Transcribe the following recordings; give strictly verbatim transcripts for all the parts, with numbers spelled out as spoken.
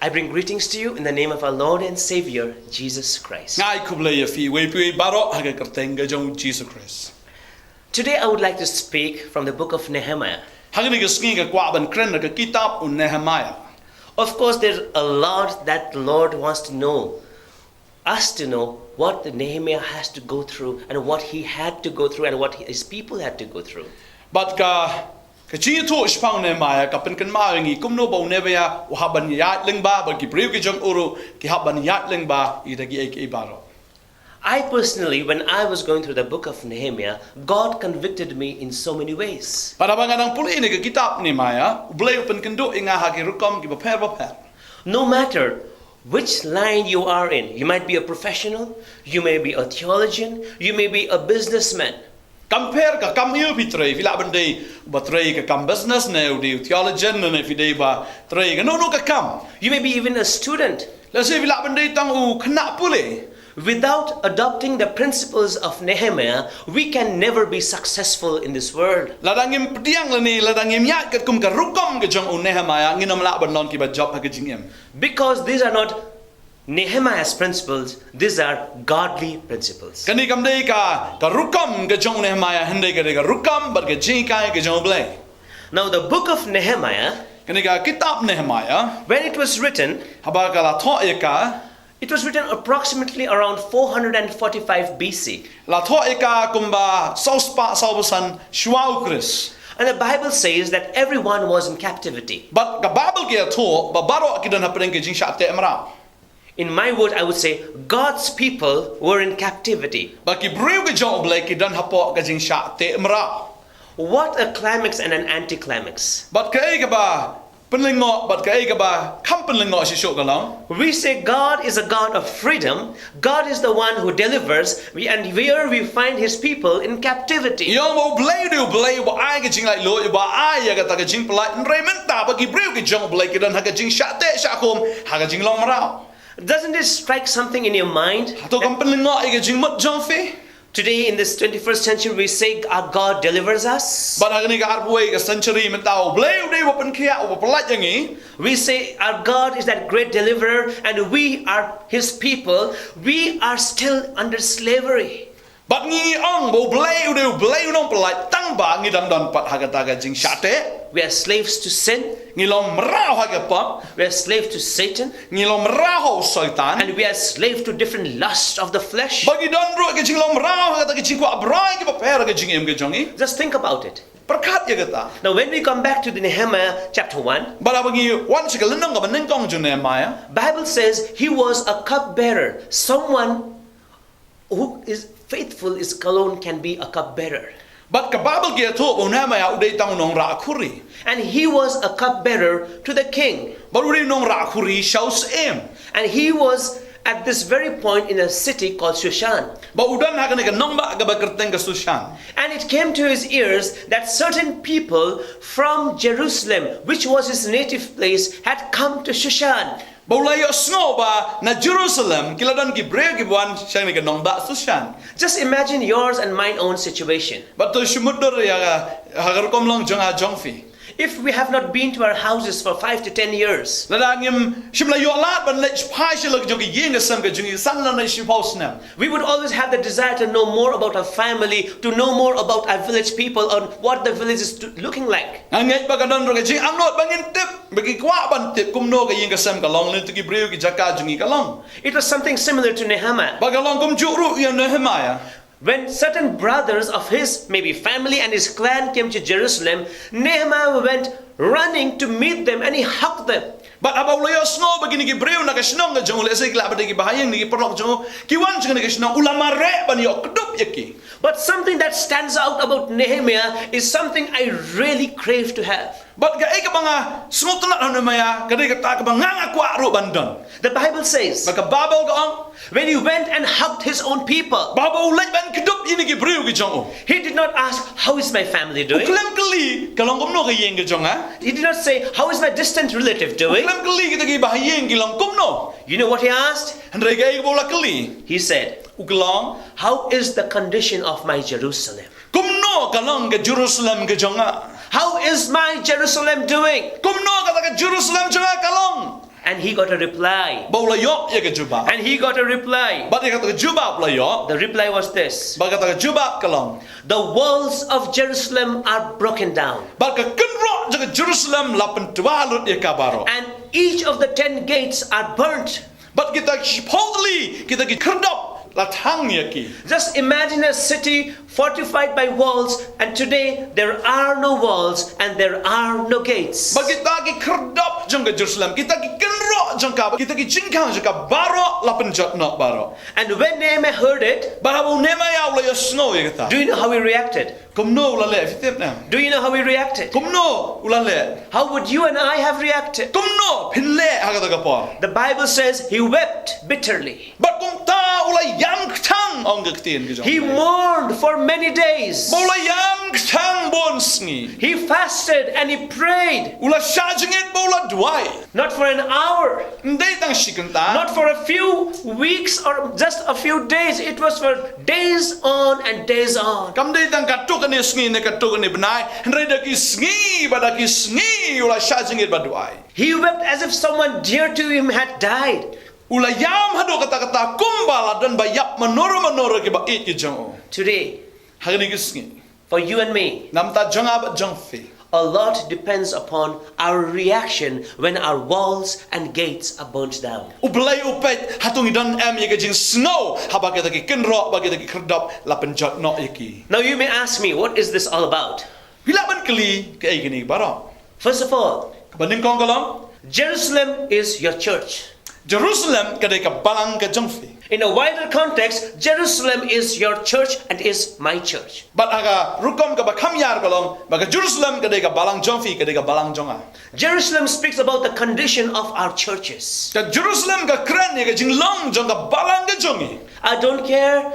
I bring greetings to you in the name of our Lord and Savior, Jesus Christ. Nga ai khublei ïa phi, wei phi wei baroh, ha ka kyrteng ka jong Jisu Khrist. Today I would like to speak from the book of Nehemiah. Ha kane ka sngi nga kwah ban kren na ka kitab u Nehemiah. Of course, there's a lot that the Lord wants to know, us to know what the Nehemiah has to go through and what he had to go through and what his people had to go through. Bad ka, ka jingïathuh shaphang u Nehemiah ka pynkynmaw ïa ngi kumno ba u Nehemiah u hap ban ïaid lyngba, bad ki briew ki jong u ruh ki hap ban ïaid lyngba ïa kita kiei kiei baroh. I personally, when I was going through the book of Nehemiah, God convicted me in so many ways. Bad haba nga dang pule ïa ka kitab Nehemiah, u Blei u pynkynduh ïa nga ha ki rukom kiba pher bapher. No matter which line you are in, you might be a professional, you may be a theologian, you may be a businessman. Kam pher ka kam aïu phi trei, phi lah ban dei ba trei ka kam business ne u dei u theologian ne phi dei ba trei kano kano ka kam. You may be even a student. Lehse phi lah ban dei tang u khynnah pule. Without adopting the principles of Nehemiah, we can never be successful in this world. Lada ngim pdiang lane lada ngim ïaid katkum ka rukom ka jong u Nehemiah, ngin ym lah ban long kiba jop ha ka jingim. Because these are not Nehemiah's principles, these are godly principles. Kane kam dei ka, ka rukom ka jong u Nehemiah, hynrei ka dei ka rukom bad ka jinghikai ka jong u Blei. Now, the book of Nehemiah, kane ka kitab Nehemiah, when it was written, haba ka la thoh ïa ka, it was written approximately around four hundred and forty-five B C. La thoh ïa ka kumba saw spah saw phew san shuwa u Khrist. And the Bible says that everyone was in captivity. Bad ka Baibl ka ïathuh ba baroh ki don hapdeng ka jingshah teh mraw. In my word, I would say God's people were in captivity. Ba ki briew ki jong u Blei ki don hapoh ka jingshah teh mraw. What a climax and an anticlimax. Bad kaei kaba pynlyngngoh, bad kaei kaba kham pynlyngngoh shisha ka long. We say God is a God of freedom. God is the one who delivers. We, and here we find his people in captivity. Ïa u Blei u dei u Blei uba ai ka jinglaitluid, uba ai ïa kata ka jingpyllait, hynrei mynta ba ki briew ki jong u Blei ki don ha ka jingshah teh shah khum, ha ka jinglong mraw. Doesn't it strike something in your mind? Hato kam pynlyngngoh ïa ka jingmut jong phi? Today in this twenty-first century, we say our God delivers us. Bad ha kane ka arphew wei ka century mynta u Blei u dei uba pynkhiah, uba pyllait ïa ngi. We say our God is that great deliverer and we are his people. We are still under slavery. Bad ngi ong ba u Blei u dei u Blei u nongpyllait tang ba ngi dang don pat ha kata ka jingshah teh. We are slaves to sin. Ngi long mraw ha ka pop. We are slaves to Satan. Ngi long mraw ha u Soitan. And we are slaves to different lusts of the flesh. Bad ngi don ruh ka jinglong mraw ha kata ka jingkwah briew kiba pher ha ka jingim ka jong ngi. Just think about it. Pyrkhat ïa kata. Now, when we come back to the Nehemiah chapter one, bad haba ngi wan sha ka lynnong kaba nyngkong jong u Nehemiah, Bible says he was a cupbearer, someone who is faithful is alone can be a cupbearer. Bad ka Baibl ka ïathuh ba u Nehemiah u dei tang u nongrah khuri. And he was a cupbearer to the king. Bad u dei u nongrah khuri sha u syiem. And he was at this very point in a city called Shushan. Bad u don ha kane ka nongbah kaba kyrteng ka Shushan. And it came to his ears that certain people from Jerusalem, which was his native place, had come to Shushan. Bad u la ïohsngew ba na Jerusalem ki la don ki briew kiba wan sha kane ka nongbah Shushan. Just imagine yours and mine own situation. Bad to shu mutdur ïa ka, ha ka rukom long jong nga jong phi. If we have not been to our houses for five to ten years, lada ngim shym la ïoh lad ban leit phai sha la ka jong ka ïing ka sem ka jong ngi san lane shiphew snem, we would always have the desire to know more about our family, to know more about our village people, on what the village is to, looking like. Nga ngeit ba ka don ruh ka jingangnud ba ngin tip, ba ngi kwah ban tip kumno ka ïing ka sem ka long, lane to ki briew ki jaka jong ngi ka long. It was something similar to Nehemiah. Bad ka long kumjuh ruh ïa u Nehemiah. When certain brothers of his, maybe family and his clan, came to Jerusalem, Nehemiah went running to meet them and he hugged them. Bad haba u la ïohsngew ba kine ki briew na ka shnong ka jong u, lehse ki lah ban dei ki bahaïing ne ki paralok jong u, ki wan sha kane ka shnong, u la mareh ban ïoh kdup ïa ki. But something that stands out about Nehemiah is something I really crave to have. Bad kaei kaba nga sngewtynnat ha u Nehemiah ka dei kata kaba nga, nga kwah ruh ban don. The Bible says, bad ka Baibl ka ong, when he went and hugged his own people, ba haba u leit ban kdup ïa kine ki briew ki jong u, he did not ask, "How is my family doing?" U khlem kylli ka long kumno ka ïing ka jong nga. He did not say, "How is my distant relative doing?" U khlem kylli kita ki bahaïing ki long kumno. You know what he asked? Hynrei kaei kaba u la kylli? He said, u kylli, "How is the condition of my Jerusalem?" Kumno ka long ka Jerusalem ka jong nga? "How is my Jerusalem doing?" Kumno kata ka Jerusalem jong nga ka long? And he got a reply. Ba u la ïoh ïa ka jubab. And he got a reply. Bad ïa kata ka jubab u la ïoh. The reply was this. Bad kata ka jubab ka long. The walls of Jerusalem are broken down. Bad ka kynroh jong ka Jerusalem la pyntwa lut ïa ka baroh. And each of the ten gates are burnt. Bad kita ki phew tylli, kita ki khyrdop la thang ïa ki. Just imagine a city fortified by walls, and today there are no walls and there are no gates. Bad kita ki khyrdop jong ka Jerusalem, kita ki kynroh jong ka, kita ki jingkhang jong ka baroh la pynjot noh baroh. And when Nehemiah heard it, Bad haba u Nehemiah u la ïohsngew ïa kata. Do you know how he reacted? Kumno u la leh, phi tip ne? Do you know how he reacted? Kumno u la leh? How would you and I have reacted? Kumno phin leh ha kata ka por? The Bible says he wept bitterly. Bad kumta u la ïam kthang, ong ka ktien ka jong. He mourned for many days. Ba u la ïam kthang bun sngi. He fasted and he prayed. U la shah jingit bad u la duwai. Not for an hour. Ym dei tang shi kynta. Not for a few weeks or just a few days. It was for days on and days on. Kam dei tang katto katne sngi ne katto katne bnai. Hynrei da ki sngi bad da ki sngi u la shah jingit bad duwai. He wept as if someone dear to him had died. U la ïam haduh katta katta kumba la don ba ïap manor manor ki ba ïeit ki jong u. Today, Ha kine ki sngi. for you and me, Namar ta jong nga bad jong phi. A lot depends upon our reaction when our walls and gates are burnt down. U Blei u peit hato ngi don em ïa ka jingsngew haba kita ki kynroh bad kita ki khyrdop la pynjot noh ïa ki. Now you may ask me, what is this all about? Phi lah ban kylli kaei kine baroh. First of all, Kaba nyngkong ka long, Jerusalem is your church. Jerusalem ka dei ka balang ka jong phi. In a wider context, Jerusalem is your church and is my church. Bad ha ka rukom kaba kham ïar ka long ba ka Jerusalem ka dei ka balang jong phi, ka dei ka balang jong nga. Jerusalem speaks about the condition of our churches. Ka Jerusalem ka kren ïa ka jinglong jong ka balang ka jong ngi. I don't care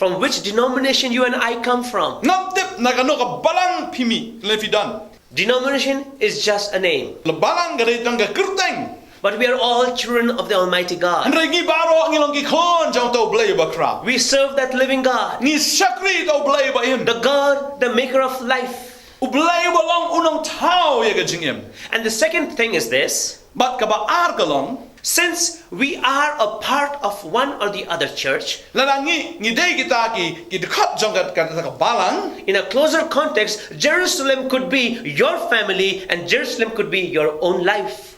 from which denomination you and I come from. Ngam tip na kano ka balang phi mih lane phi don. Denomination is just a name. La balang ka dei tang ka kyrteng. But we are all children of the Almighty God. Hynrei ngi baroh ngi long ki khun jong uta u Blei uba khraw. We serve that living God, Ngi shakri uta u Blei uba im. The God, the maker of life. U Blei uba long u nongthaw ïa ka jingim. And the second thing is this. Bad kaba ar ka long, Since we are a part of one or the other church, lada ngi, ngi dei kita ki, ki dkhot jong ka, ka, ka balang. In a closer context, Jerusalem could be your family and Jerusalem could be your own life.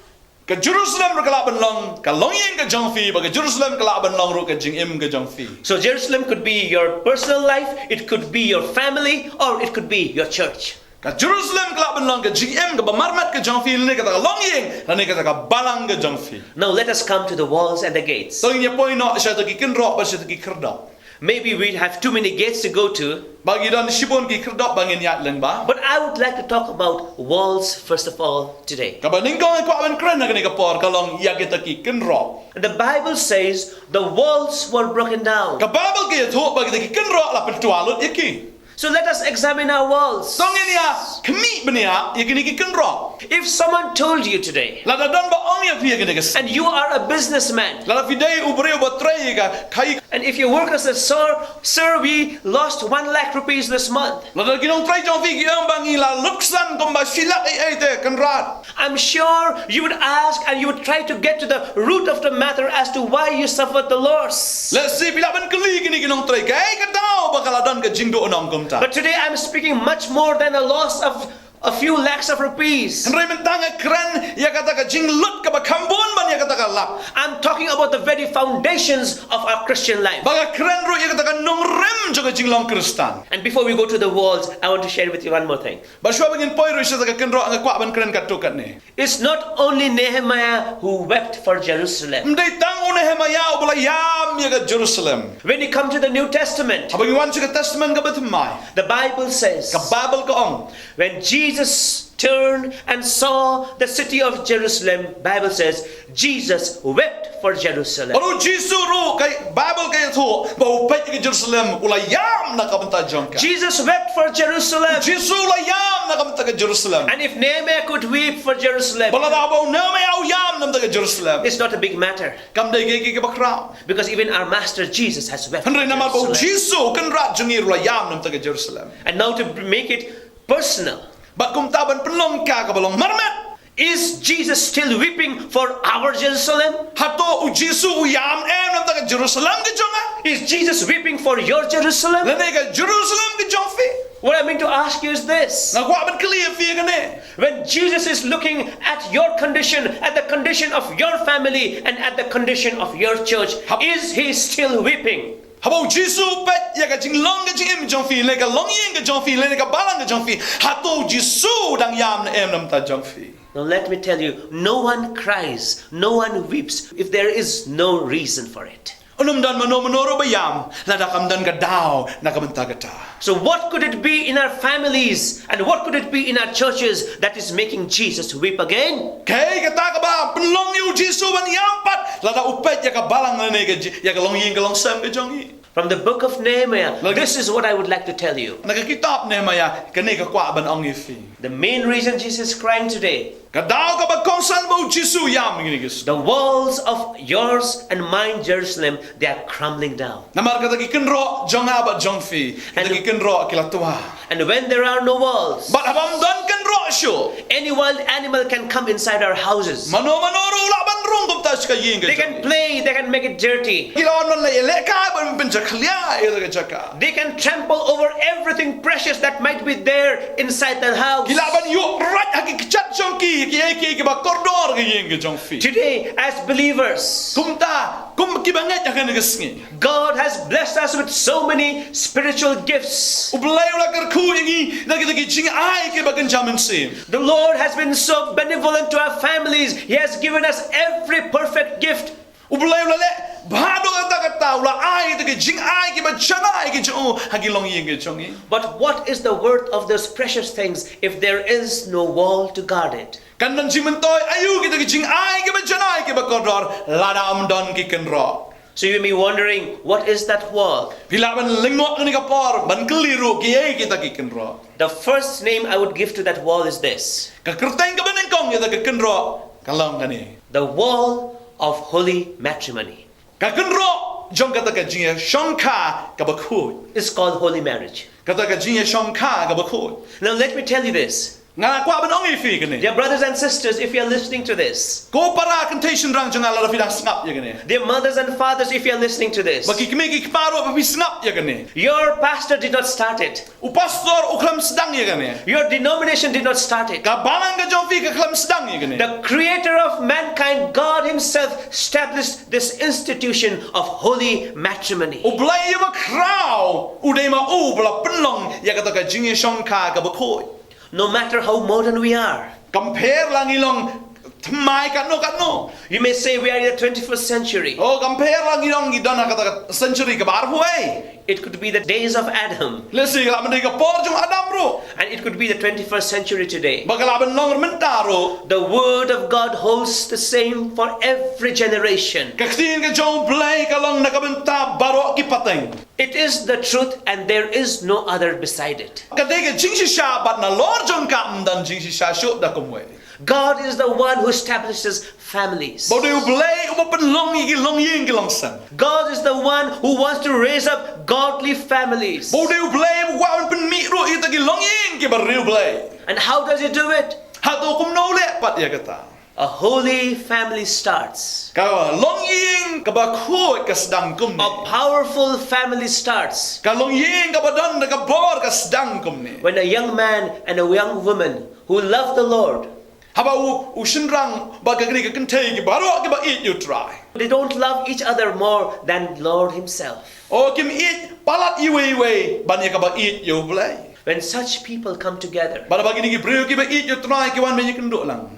Ka Jerusalem ruh ka lah ban long ka longïing ka jong phi, bad ka Jerusalem ka lah ban long ruh ka jingim ka jong phi. So Jerusalem could be your personal life, it could be your family, or it could be your church. Ka Jerusalem ka lah ban long ka jingim kaba marmet ka jong phi, lane kata ka longïing, lane kata ka balang ka jong phi. Now let us come to the walls and the gates. To ngin ïa poi noh sha kita ki kynroh bad sha kita ki khyrdop. Maybe we have too many gates to go to. Ba ngi don shibun ki khyrdop ba ngin ïaid lyngba. But I would like to talk about walls first of all today. Kaba nyngkong nga kwah ban kren ha kane ka por ka long ïa kita ki kynroh. The Bible says the walls were broken down. Ka Baibl ka ïathuh ba kita ki kynroh la pyntwa lut ïa ki. So let us examine our walls. To ngin ïa khmih bniah ïa kine ki kynroh. If someone told you today, Lada don ba ong ïa phi ïa kane ka sien. And you are a businessman, Lada phi dei u briew ba trei ka khaii. And if your workers said, sir, sir, we lost one lakh rupees this month. Lada ki nongtrei jong phi ki ong ba ngi la luksan kumba shi lak ei ei te, Kynrad. I'm sure you would ask and you would try to get to the root of the matter as to why you suffered the loss. Lehse phi lah ban kylli kine ki nongtrei kaei ka daw ba ka la don ka jingduhnong kumta. But today I'm speaking much more than a loss of a few lakhs of rupees. Hynrei mynta nga kren ïa kata ka jinglut kaba kham bun ban ïa kata ka lap. I'm talking about the very foundations of our Christian life. Ba nga kren ruh ïa kata ka nongrim jong ka jinglong Khristan. And before we go to the walls, I want to share with you one more thing. Bad shuwa ba ngin poi ruh sha kata ka kynroh nga kwah ban kren katto katne. It's not only Nehemiah who wept for Jerusalem. Ym dei tang u Nehemiah uba la ïam ïa ka Jerusalem. When you come to the New Testament, Haba ngi wan sha ka Testament kaba thymmai. The Bible says, Ka Baibl ka ong. When Jesus turned and saw the city of Jerusalem, Bible says, Jesus wept for Jerusalem. Bad u Jisu ruh ka Baibl ka ïathuh ba u peit ïa ka Jerusalem u la ïam na ka bynta jong ka. Jesus wept for Jerusalem. Jisu u la ïam na ka bynta ka Jerusalem. And if Nehemiah could weep for Jerusalem, Bad lada ba u Nehemiah u ïam na ka bynta ka Jerusalem. It's not a big matter. Kam dei kaei kaei kaba khraw. Because even our Master Jesus has wept for Hynrei namar ba u Jerusalem. Jisu Kynrad jong ngi ruh u la ïam na ka bynta ka Jerusalem. And now to make it personal, Bad kumta ban pynlong ka kaba long marmet. Is Jesus still weeping for our Jerusalem? Hato u Jisu u ïam em namar ka Jerusalem ka jong nga? Is Jesus weeping for your Jerusalem? Lane ka Jerusalem ka jong phi? What I mean to ask you is this. Nga kwah ban kylli ïa phi kane. When Jesus is looking at your condition, at the condition of your family, and at the condition of your church, is he still weeping? Haba u Jisu u peit ïa ka jinglong ka jingim jong phi, lane ka longïing ka jong phi, lane ka balang ka jong phi, hato u Jisu u dang ïam ne em namar ka jong phi? Now let me tell you, no one cries, no one weeps if there is no reason for it. Ym don mano mano ruh ba ïam lada kam don ka daw na ka bynta kata. So what could it be in our families and what could it be in our churches that is making Jesus weep again? Kaei kata kaba pynlong ïa u Jisu ban ïam pat lada u peit ïa ka balang lane ka ji-, ïa ka longïing ka longsem ka jong ngi? From the book of Nehemiah, this is what I would like to tell you. Na ka kitab Nehemiah, kane ka kwah ban ong ïa phi. The main reason Jesus is crying today, ka daw kaba kongsan ba u Jisu u ïam ngi ngi. The walls of yours and mine Jerusalem, they are crumbling down. Namar kata ki kynroh jong nga bad jong phi, kata ki kynroh ki la twa. And when there are no walls, bad haba ym don kynroh shuh, any wild animal can come inside our houses. Mano mano ruh u lah ban rung kumta sha ka ïing ka jong ngi. They can play, they can make it dirty. Ki lah ban leh leh kai ban pynjakhlia ïa ka jaka. They can trample over everything precious that might be there inside that house. Ki lah ban ïuh rat ha ki kjat jong ki, ki ei ki ei kiba kordor ka ïing ka jong phi. Today, as believers, kumta, kum kiba ngeit ha kane ka sngi, God has blessed us with so many spiritual gifts. U Blei u la kyrkhu ïa ngi da kita ki jingai kiba kynja mynsiem. The Lord has been so benevolent to our families. He has given us every perfect gift. U Blei u la leh bha dor kata kata, u la ai kita ki jingai kiba janai ki jong u ha ki longïing ki jong ngi. But what is the worth of those precious things if there is no wall to guard it? Kan don jingmyntoi aïu kita ki jingai kiba janai kiba kordor lada ym don ki kynroh? So you may be wondering, what is that wall? Phi lah ban lyngngoh kane ka por ban kylli ruh kiei kita ki kynroh. The first name I would give to that wall is this. Ka kyrteng kaba nyngkong ïa ka kynroh ka long kane. The wall of holy matrimony. Ka kynroh jong kata ka jingïashongkha kaba khuid. It's called holy marriage. Kata ka jingïashongkha kaba khuid. Now let me tell you this. Nga kwah ban ong ïa phi kane. Dear brothers and sisters, if you are listening to this, ko para kynthei shynrang jong nga lada phi dang sngap ïa kane. Dear mothers and fathers, if you are listening to this, ba ki kmie ki kpa ruh ba phi sngap ïa kane. Your pastor did not start it. U pastor u khlem sdang ïa kane. Your denomination did not start it. Ka balang ka jong phi ka khlem sdang ïa kane. The creator of mankind, God himself, established this institution of holy matrimony. U Blei uba khraw u dei ma u ba la pynlong ïa kata ka jingïashongkha kaba khuid. No matter how modern we are, kam pher la ngi long thymmai katno katno. You may say we are in the twenty-first century. Oh, kam pher la ngi long ngi don ha kata ka century kaba arphew wei. It could be the days of Adam. Lehse ka lah ban dei ka por jong u Adam ruh. And it could be the twenty-first century today. Bad ka lah ban long mynta ruh. The word of God holds the same for every generation. Ka ktien ka jong u Blei ka long na ka bynta baroh ki pateng. It is the truth and there is no other beside it. Ka dei ka jingshisha bad nalor jong ka ym don jingshisha shuh da kumwei. God is the one who establishes families. Ba u dei u Blei uba pynlong ïa ki longïing ki longsem. God is the one who wants to raise up godly families. Ba u dei u Blei uba kwah ban pynmih ruh ïa kita ki longïing kiba riewblei. And how does he do it? Hato kumno u leh pat ïa kata? A holy family starts. Ka longïing kaba khuid ka sdang kumne. A powerful family starts. Ka longïing kaba don da ka bor ka sdang kumne. When a young man and a young woman who love the Lord, haba u, u shynrang bad ka kane ka kynthei ki baroh kiba ïeit ïa u Trai, they don't love each other more than Lord himself. Oh, kim ïeit palat iwei iwei ban ïa kaba ïeit ïa u Blei. When such people come together, bad haba kine ki briew kiba ïeit ïa u Trai ki wan ban ïakynduh lang,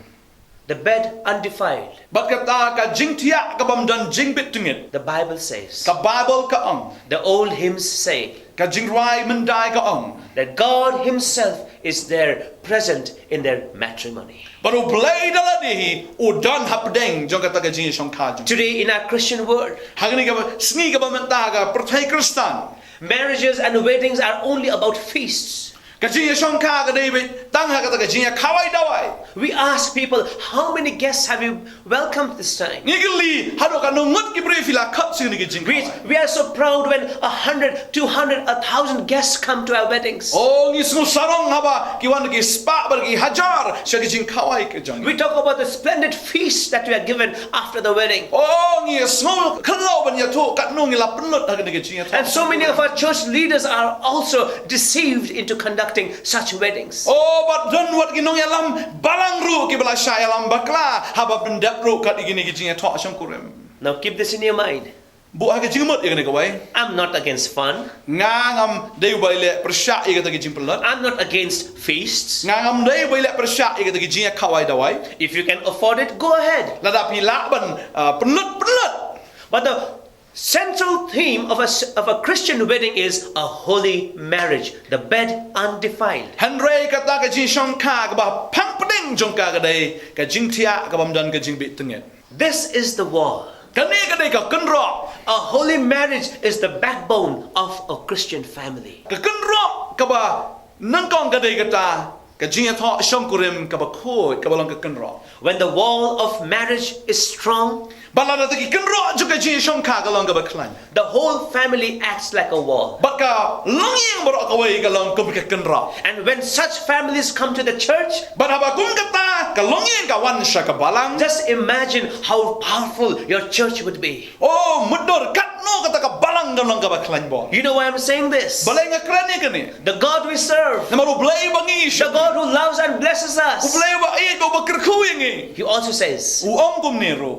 the bed undefiled, bad kata ka jingthiah kaba ym don jingbit tyngit, the Bible says, ka Baibl ka ong, the old hymns say, ka jingrwai myndai ka ong, that God himself is there present in their matrimony. Bad u Blei da lade hi u don hapdeng jong kata ka jingïashongkha jong. Today in our Christian world, ha kane ka sngi kaba mynta ka pyrthei Khristan, marriages and weddings are only about feasts. Ka jingïashongkha ka dei beit tang ha kata ka jingïakhawai dawai. We ask people, "How many guests have you welcomed this time?" Ngi kylli, haduh katno ngut ki briew phi la khot sha kane ka jingkhawai. We, we are so proud when a hundred, two hundred, a thousand guests come to our weddings. Oh, ngi sngew sarong haba ki wan ki spah bad ki hajar sha ka jingkhawai ka jong ngi. We talk about the splendid feast that we are given after the wedding. Oh, ngi sngew khynlaiñ ban ïathuh katno ngi la pynlut ha kane ka jingïathuh. And so many of our church leaders are also deceived into conducting such weddings. Oh, bad don wat ki nongïalam balang ruh kiba la shah ïalam bakla haba pyndep ruh kat ïa kine ki jingïathoh shongkurim. Now keep this in your mind. Buh ha ka jingmut ïa kane kawei. I'm not against fun. Nga ngam dei uba ïaleh pyrshah ïa kata ka jingpynlut. I'm not against feasts. Nga ngam dei uba ïaleh pyrshah ïa kata ka jingïakhawai dawai. If you can afford it, go ahead. Lada phi lah ban, uh, pynlut, pynlut. But the central theme of a s-, of a Christian wedding is a holy marriage, the bed undefiled. Hynrei kata ka jingshongkha kaba phang pdeng jong ka ka dei ka jingthiah kabym don ka jingbieit tyngeh. This is the wall. Kane ka dei ka kynroh. A holy marriage is the backbone of a Christian family. Ka kynroh kaba nyngkong ka dei kata ka jingïathoh shongkurim kaba khuid, kaba long ka kynroh. When the wall of marriage is strong, bad lada kata ka kynroh jong ka jingïashongkha ka long kaba khlaiñ, the whole family acts like a wall. Bad ka longïing baroh kawei ka long kum ka kynroh. And when such families come to the church, bad haba kum kata ka longïing ka wan sha ka balang, just imagine how powerful your church would be. Oh, mutdur katno kata ka balang kan long kaba khlaiñ bor. You know why I'm saying this? Balei nga kren ïa kane? The God we serve, namar U Blei ba ngi, the God who loves and blesses us, U Blei ba ïeit bad ba kyrkhu ïa ngi, he also says, u ong kumne ruh,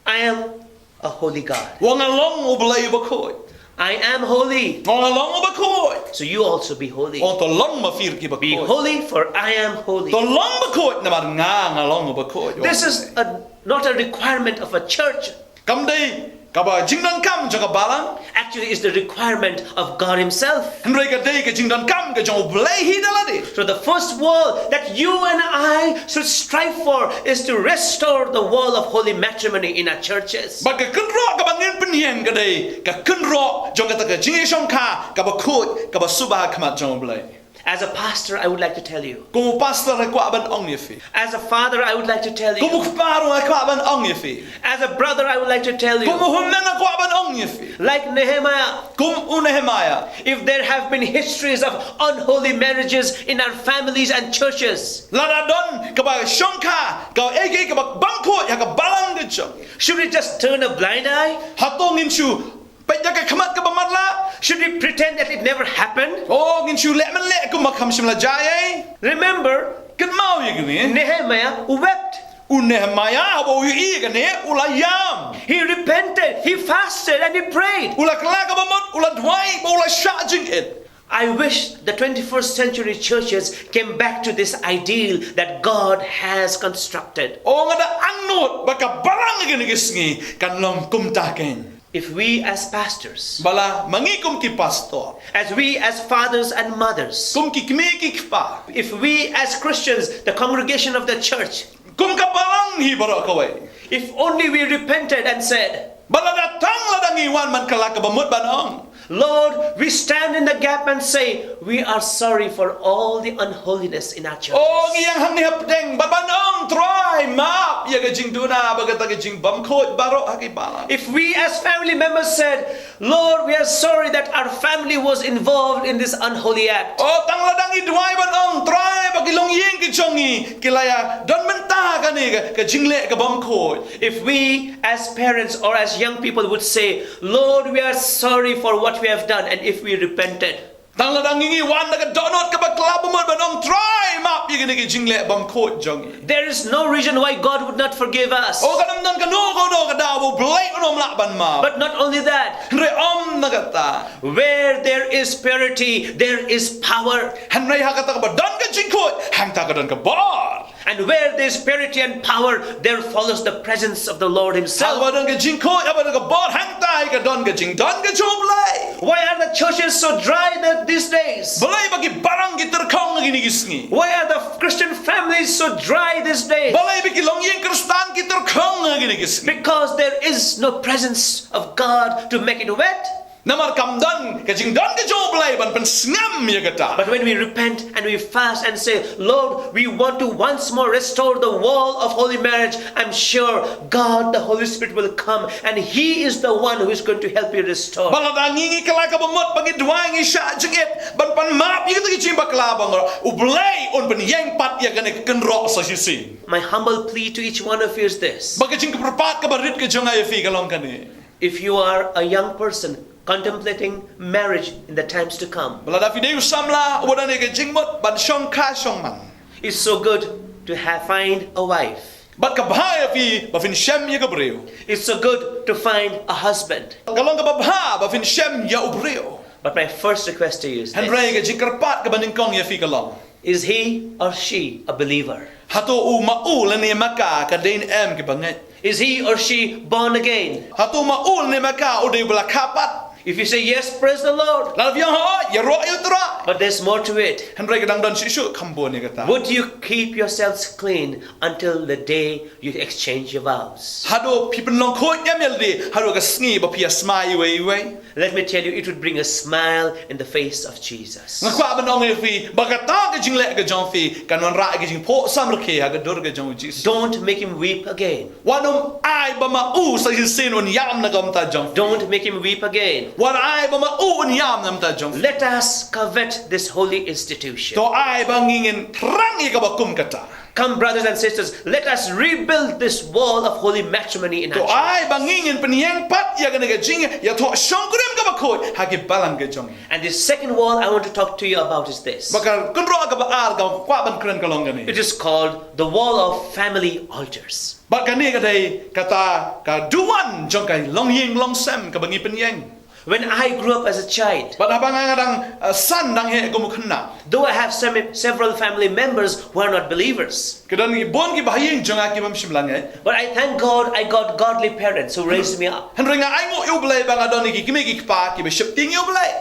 "I am a holy God. Nga long U Blei uba khuid. I am holy. Nga long uba khuid. So you also be holy." Ong to long ma phi ruh kiba khuid. Be holy, for I am holy. To long ba khuid namar nga, nga long uba khuid. This is a, not a requirement of a church. Kam dei kaba jingdonkam jong ka balang. Actually, it's the requirement of God Himself. Hynrei ka dei ka jingdonkam ka jong U Blei hi da lade. So the first wall that you and I should strive for is to restore the wall of holy matrimony in our churches. Bad ka kynroh kaba ngin pynïeng ka dei ka kynroh jong kata ka jingïashongkha kaba khuid, kaba suba ha khmat jong U Blei. As a pastor, I would like to tell you. Kum u pastor nga kwah ban ong ïa phi. As a father, I would like to tell you. Kum u kpa ruh nga kwah ban ong ïa phi. As a brother, I would like to tell you. Kum u hynmen nga kwah ban ong ïa phi. Like Nehemiah. Kum u Nehemiah. If there have been histories of unholy marriages in our families and churches, lada don kaba shongkha, kaei kaei kaba bym khuid ha ka balang ka jong ngi, should we just turn a blind eye? Hato ngin shu peit da ka khmat kaba matlah? Should we pretend that it never happened? Oh, ngin shu leh mynleh kumba kam shym la jia ei? Remember, kynmaw ïa kane, Nehemiah wept. U Nehemiah haba u ïohi ïa kane u la ïam. He repented, he fasted and he prayed. U la kylla kaba mut, u la duwai bad u la shah jingit. I wish the twenty-first century churches came back to this ideal that God has constructed. Oh, nga da angnud ba ka balang ha kine ki sngi kan long kumta kein. If we as pastors, bala ma ngi kum ki pastor, as we as fathers and mothers, kum ki kmie ki kpa, if we as Christians, the congregation of the church, kum ka balang hi baroh kawei, if only we repented and said, bala da tang lada ngi wan man ka la kaba mut ban ong, Lord, we stand in the gap and say, "We are sorry for all the unholiness in our church." Oh, ngi ïeng hangne hapdeng bad ban ong, Trai, map ïa ka jingduna bad kata ka jingbymkhuid baroh ha ki balang. If we as family members said, "Lord, we are sorry that our family was involved in this unholy act." Oh, tang lada ngi duwai ban ong, Trai, ba ki longïing ki jong ngi ki la ïa don mynta ha kane ka, ka jingleh kabymkhuid. If we as parents or as young people would say, "Lord, we are sorry for what we have done," and if we repented, tang lada ngi ngi wan da ka dohnud kaba khlaiñ bymut ban ong, Trai, map ïa kine ki jingleh bymkhuid jong ngi. There is no reason why God would not forgive us. Oh, kan ym don kano kano ka daw ba U Blei un ym lah ban map. But not only that, hynrei ym na kata, where there is purity, there is power. Hynrei ha kata kaba don ka jingkhuid, hangta ka don ka bor. And where there is purity and power, there follows the presence of the Lord Himself. Haba don ka jingkhuid, haba don ka bor, hangta hi ka don ka jingdon ka jong U Blei. Why are the churches so dry th-, these days? Balei ba ki balang ki tyrkhong ha kine ki sngi? Why are the Christian families so dry these days? Balei ba ki longïing Khristan ki tyrkhong ha kine ki sngi? Because there is no presence of God to make it wet. Namar kam don ka jingdon ka jong U Blei ban pynsngam ïa kata. But when we repent and we fast and say, "Lord, we want to once more restore the wall of holy marriage," I'm sure God, the Holy Spirit, will come and He is the one who is going to help you restore. Bad lada ngi ngi kylla kaba mut, ba ngi duwai, ngi shah jingit ban pan map ïa kata ka jingbakla ba ngi, U Blei un pynïeng pat ïa kane ka kynroh sa shisien. My humble plea to each one of you is this. Bad ka jingkyrpad kaba rit ka jong nga ïa phi ka long kane. If you are a young person contemplating marriage in the times to come, ba lada phi dei u samla uba don ïa ka jingmut ban shong kha shong man, it's so good to have, find a wife. Bad ka bha ïa phi ba phin shem ïa ka briew. It's so good to find a husband. Ka long kaba bha ba phin shem ïa u briew. But my first request to you is this. Hynrei ka jingkyrpad kaba nyngkong ïa phi ka long, is he or she a believer? Hato u ma u lane ma ka ka dei ne em kiba ngeit? Is he or she born again? Hato u ma u lane ma ka u dei uba la kha pat? If you say yes, praise the Lord. Lada phi ong hooid, ïaroh ïa U Trai. But there's more to it. Hynrei ka dang don shuh shuh kham bun ïa kata. Would you keep yourselves clean until the day you exchange your vows? Haduh phi pynlong khuid em ïa lade haduh ka sngi ba phi ïa smai iwei iwei? Let me tell you, it would bring a smile in the face of Jesus. Nga kwah ban ong ïa phi ba kata ka jingleh ka jong phi kan wanrah ka jingphohsam rkhie ha ka dur ka jong U Jisu. Don't make him weep again. Wat ym ai ba ma u sa shisien un ïam na ka bynta jong phi. Don't make him weep again. Wat ai ba ma u un ïam na ka bynta jong phi. Let us covet this holy institution. To ai ba ngi ngin thrang ïa kaba kum kata. Come, brothers and sisters, let us rebuild this wall of holy matrimony in our church. To ai ba ngi ngin pynïeng pat ïa kane ka jingïathoh shongkurim kaba khuid ha ki balang ka jong ngi. And the second wall I want to talk to you about is this. Bad ka kynroh kaba ar kaba kwah ban kren ka long kane. It is called the wall of family altars. Bad kane ka dei kata ka duwan jong ka longïing longsem kaba ngi pynïeng. When I grew up as a child, bad haba nga nga dang, uh, san dang heh kum u khynnah, though I have some, several family members who are not believers, ki don ki bun ki bahaïing jong nga ki bym shym la ngeit. But I thank God I got godly parents who raised me up. Hynrei nga ainguh ïa U Blei ba nga don ïa ki kmie ki kpa kiba sheptieng ïa U Blei.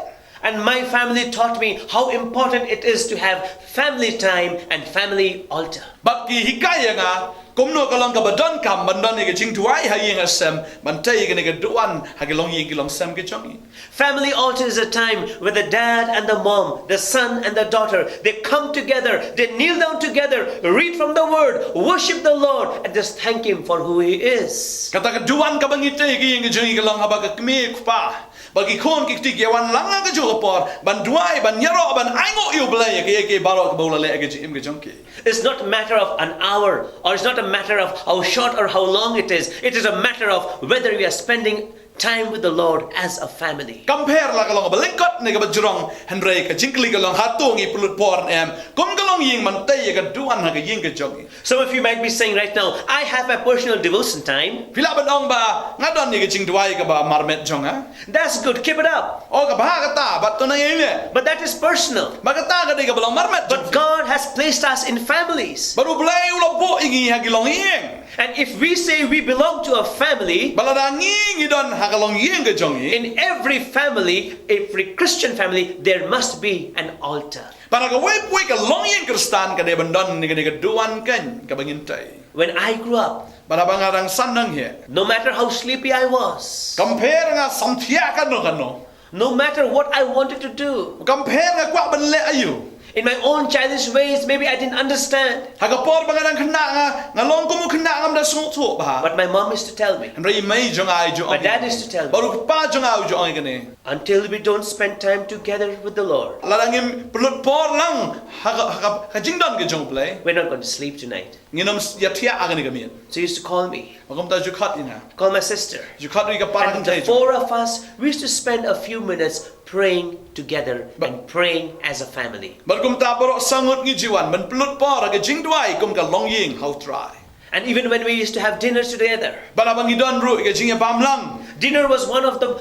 And my family taught me how important it is to have family time and family altar. Bad ki hikai ïa nga kumno ka long kaba donkam ban don ïa ka jingduwai ha ïing ha sem ban tei ïa kane ka duwan ha ki longïing ki longsem ki jong ngi. Family altar is a time where the dad and the mom, the son and the daughter, they come together, they kneel down together, read from the word, worship the Lord, and just thank Him for who He is. Kata ka duwan kaba ngi tei ha ki ïing ki jong ngi ka long haba ka kmie kpa bad ki khun ki kti ki wan lang ha kajuh ka por ban duwai, ban ïaroh, ban ainguh ïa U Blei ïa kiei kiei baroh kaba u la leh ha ka jingim ka jong ki. It's not a matter of an hour, or it's not a matter of how short or how long it is. It is a matter of whether we are spending time with the Lord as a family. Kam pher la ka long kaba lyngkot ne kaba jrong, hynrei ka jingkylli ka long hato ngi pynlut por ne em kum ka longïing ban tei ïa ka duwan ha ka ïing ka jong ngi. Some of you might be saying right now, "I have my personal devotion time." Phi lah ban ong ba nga don ïa ka jingduwai kaba marmet jong nga. That's good, keep it up. Oh, ka bha kata, bad to nang ïa ine. But that is personal. Bad kata ka dei kaba long marmet. But God has placed us in families. Bad U Blei u la buh ïa ngi ha ki longïing. And if we say we belong to a family, bad lada ngi ngi don ha ka longïing ka jong ngi, in every family, every Christian family, there must be an altar. Bad ha kawei pa kawei ka longïing Khristan ka dei ban don ïa kane ka duwan keiñ kaba ngin tei. When I grew up, bad haba nga dang san dang heh, no matter how sleepy I was, kam pher nga samthiah kano kano, no matter what I wanted to do, kam pher nga kwah ban leh aïu, in my own childish ways, maybe I didn't understand. Ha ka por ba nga dang khynnah nga, nga long kum u khynnah, ngam da sngewthuh bha. But my mom used to tell me. Hynrei i mei jong nga i ju ong. My dad used to tell me. Bad u kpa jong nga u ju ong ïa kane. Until we don't spend time together with the Lord, lada ngim pynlut por lang ha ka, ha ka, ha ka jingdon ka jong U Blei, we're not going to sleep tonight. Ngin ym ïathiah ha kane ka miet. So he used to call me. Bad kumta ju khot ïa nga. Call my sister. Ju khot ïa ka para kynthei. And the four of us, we used to spend a few minutes praying together and praying as a family. Bad kumta baroh saw ngut ngi ju wan ban pynlut por ha ka jingduwai kum ka longïing ha U Trai. And even when we used to have dinner together, bad haba ngi don ruh ïa ka jingïabam lang, dinner was one of the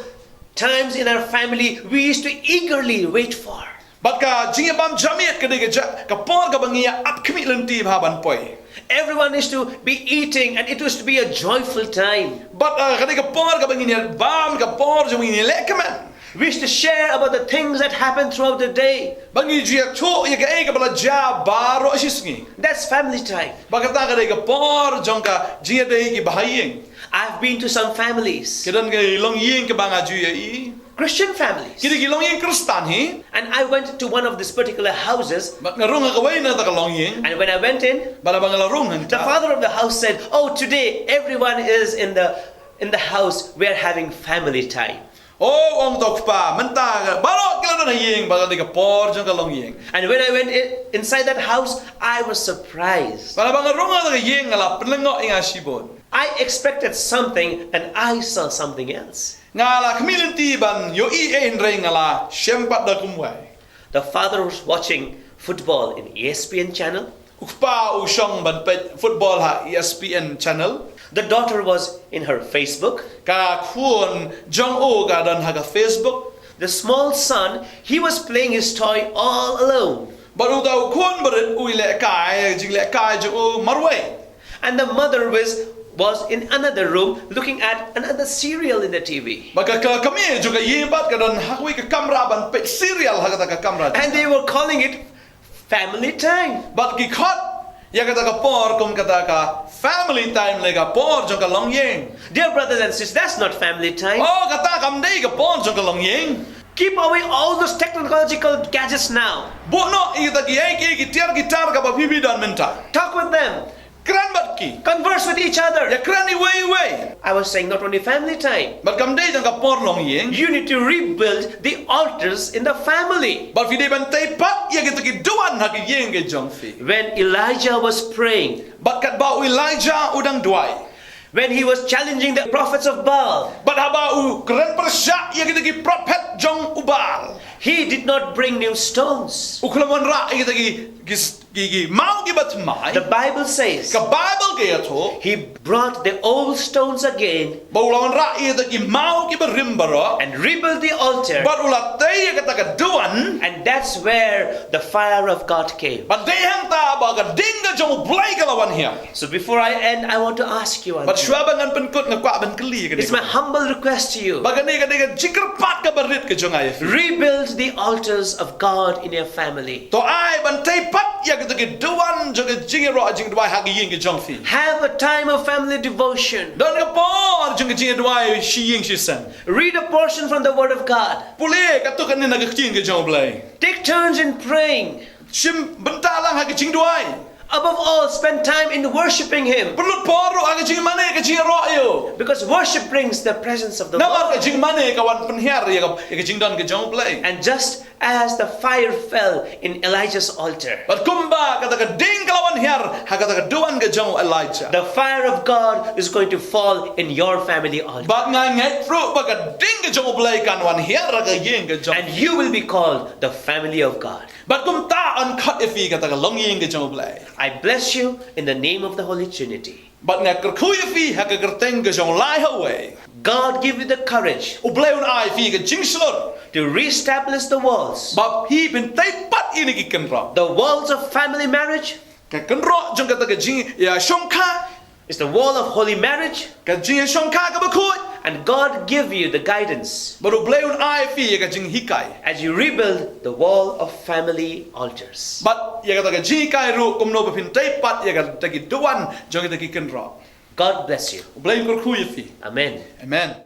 times in our family we used to eagerly wait for. Bad ka jingïabam janmiet ka dei ka ja-, ka por kaba ngi ïa ap khmih lynti bha ban poi. Everyone used to be eating and it used to be a joyful time. Bad, uh, ka dei ka por kaba ngin ïa bam, ka por jong ngi ïa leh kmen. We used to share about the things that happened throughout the day. Bad ngi ju ïathuh ïa kaei kaba la jia baroh shi sngi. That's family time. Bad kata ka dei ka por jong ka jingïadei ki bahaïing. I've been to some families. Ki don ki longïing kiba nga ju ïa i. Christian families. Ki dei ki longïing Khristan hi. And I went to one of these particular houses. Bad nga rung ha kawei na kata ka longïing. And when I went in, Bad haba nga la rung the hangta, father of the house said, "Oh, today everyone is in the in the house. We are having family time." O, ong uta u kpa, mynta ka baroh ki la don ha ïing, bad ka dei ka por jong ka longïing. And when I went in, inside that house, I was surprised. Bad haba nga rung ha kata ka ïing, nga la pynlyngngoh ïa nga shibun. I expected something and I saw something else. Nga la khmih lynti ban ïohi ei, hynrei nga la shem pat da kumwei. The father was watching football in E S P N channel. U kpa u shong ban peit football ha E S P N channel. The daughter was in her Facebook. Ka khun jong u ka don ha ka Facebook. The small son, he was playing his toy all alone. Bad uta u khun barit u i lehkai, jinglehkai jong u marwei. And the mother was, was in another room looking at another serial in the T V. Bad ka, ka kmie jong ka ïing pat ka don ha kawei ka kamra ban peit serial ha kata ka kamra. And they were calling it family time. Bad ki khot ïa kata ka por kum kata ka family time, lane ka por jong ka longïing. Dear brothers and sisters, that's not family time. O, kata kam dei ka por jong ka longïing. Keep away all those technological gadgets now. Buh noh ïa kita kiei kiei ki tiar ki tar kaba phi phi don mynta. Talk with them. Kren bad ki. Converse with each other. Ïakren iwei iwei. I was saying not only family time. Bad kam dei tang ka por longïing. You need to rebuild the altars in the family. Bad phi dei ban tei pat ïa kita ki duwan ha ki ïing ki jong phi. When Elijah was praying, Bad katba u Elijah u dang duwai. when he was challenging the prophets of Baal, Bad haba u kren pyrshah ïa kita ki prophet jong u Baal. he did not bring new stones. U khlem wanrah ïa kita ki, ki, ki, ki maw kiba thymmai. The Bible says Ka Bible ka ïathuh. he brought the old stones again Ba u la wanrah ïa kita ki maw kiba rim baroh. and rebuilt the altar. Bad u la tei ïa kata ka duwan. And that's where the fire of God came. Bad dei hangta ba ka ding ka jong u Blei ka la wan hiar. So before I end, I want to ask you one Bad thing. shuwa ba ngan pynkut nga kwah ban kylli ïa kane. It's my humble request to you. Ba kane ka dei ka jingkyrpad kaba rit ka jong nga ïa phi. Rebuild the altars of God in your family. To ai ban tei pat ïa kita ki duwan jong ka jingïaroh jingduwai ha ki ïing ki jong phi. Have a time of family devotion. Don ka por jong ka jingïaduwai shi ïing shi sem. Read a portion from the Word of God. Pule katto katne na ka ktien ka jong u Blei. Take turns in praying. Shim bynta lang ha ka jingduwai. Above all, spend time in worshiping Him. Pynlut por ruh ha ka jingmane ka jingïaroh ïa u. Because worship brings the presence of the Namar ka Lord. jingmane ka wan pynhiar ïa ka, ïa ka jingdon ka jong u Blei. And just as the fire fell in Elijah's altar, Bad kumba kata ka ding ka la wan hiar ha kata ka duwan ka jong u Elijah. The fire of God is going to fall in your family altar. Bad nga ngeit ruh ba ka ding ka jong u Blei kan wan hiar ha ka ïing ka jong. And you will be called the family of God. Bad kumta yn khot ïa phi kata ka longïing ka jong u Blei. I bless you in the name of the Holy Trinity. Bad nga kyrkhu ïa phi ha ka kyrteng ka jong u Lai ha uwei. God give you the courage U Blei un ai phi ka jingshlur. to reestablish the walls, Ba phi phin tei pat ïa kine ki kynroh. the walls of family marriage, Ka kynroh jong kata ka jingïashongkha. is the wall of holy marriage, Ka jingïashongkha kaba khuid. and God give you the guidance Bad u Blei un ai phi ïa ka jinghikai. as you rebuild the wall of family altars. Bad ïa kata ka jinghikai ruh kumno ba phin tei pat ïa kata ki duwan jong kita ki kynroh. God bless you. U Blei un kyrkhu ïa phi. Amen. Amen.